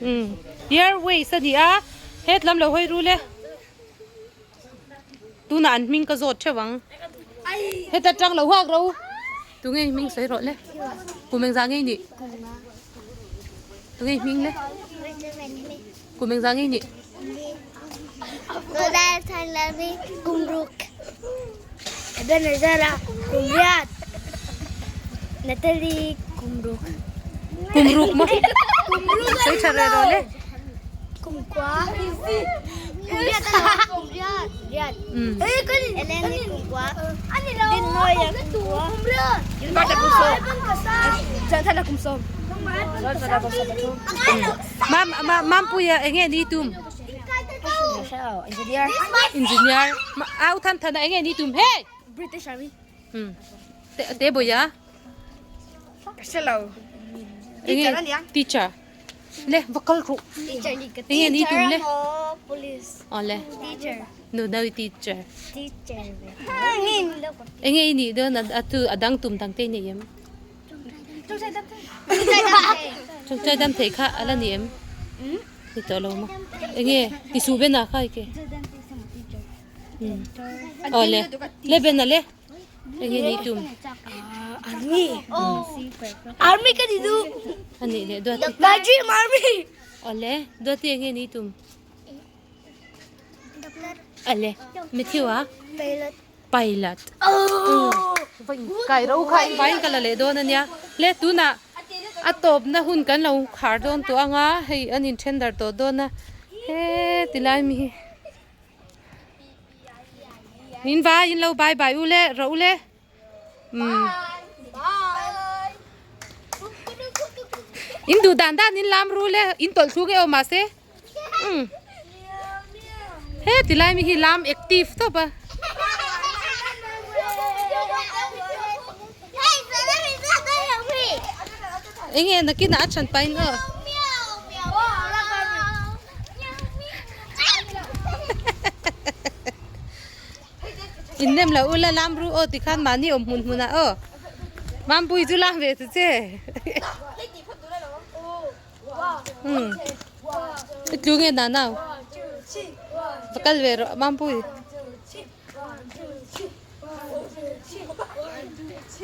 Umm Airways a ni a hetlam lo hawi rul e tunah an hming ka zawt theuh ang heta tang lo huak ro tunge hming sawi rawh le kum engzah nge i nih tunge hming le kum engzah nge i nih. Kum ruk maw? Sawi tha reh rawh le. Mampuia eng nge ni tum? Engineer. Au than than a eng nge ni tum? Hey! British Army. Te te bawia. Ka hre lo. Teacher a nia. Teacher. Le va kal ru. Teacher ni ka Enge ni tum le. Police. Aw le. Teacher. Nu no teacher. Teacher. Enge i nih dawn a tu a dang tum dang te nei em? Chawngchai dam thei kha a la ni em? Ni tawh lo maw? Enge ti su ben a kha ike. Aw le. Le ben a le. Enge ni tum? Army. Army ka ni du. Ani le duati. My dream army. Aw le duati enge ni tum? Ale Matthew a? Pilot. Pilot. Kai ro kha in vain ka la leh dawn ania. Le tunah a tawpna hun kan lo khar dawn tawh anga hei an in then dar tawh dawn a he tilai mi hi. In vai in lo bye bye u le rawh u le. Umm. In duh dan dan in lam ru le in tawlh thluk e aw mahse. Umm. He tilai mi hi lam active tawp a. Enge nakinah a chhan pahin aw. In nem lo ula lam ru aw tikhan mahni awm hmun hmunah aw. Mampui chu lam ve ta che. Umm. I tlu nge nau nau. Va kal ve rawh Mampui.